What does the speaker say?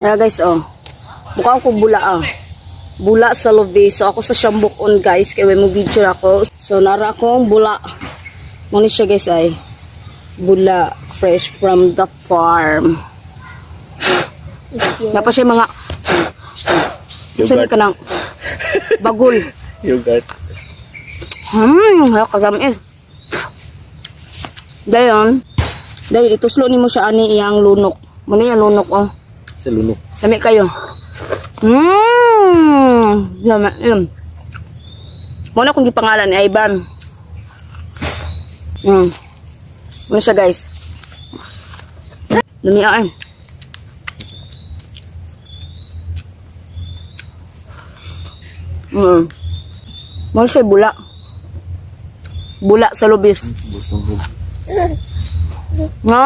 Kaya guys, oh. Mukha ko bula ah. Bula sa lubi. So ako sa siyang bukon, guys. Kaya mo video ako. So nara akong bula. Muna siya, guys, ay. Bula fresh from the farm. Napa siya mga saan Yogurt. ka ng bagul. Yogurt. Kagamis. Dayon, dayon ituslo nimo siya ani iyang lunok. Muna iyang lunok oh. Sa lunok. Lami kayo. Lami yun. Muna kung gipangalan ni Ivan. Muna siya, guys. Lami ay. Muna siya bula. Bula sa lubis. Nga?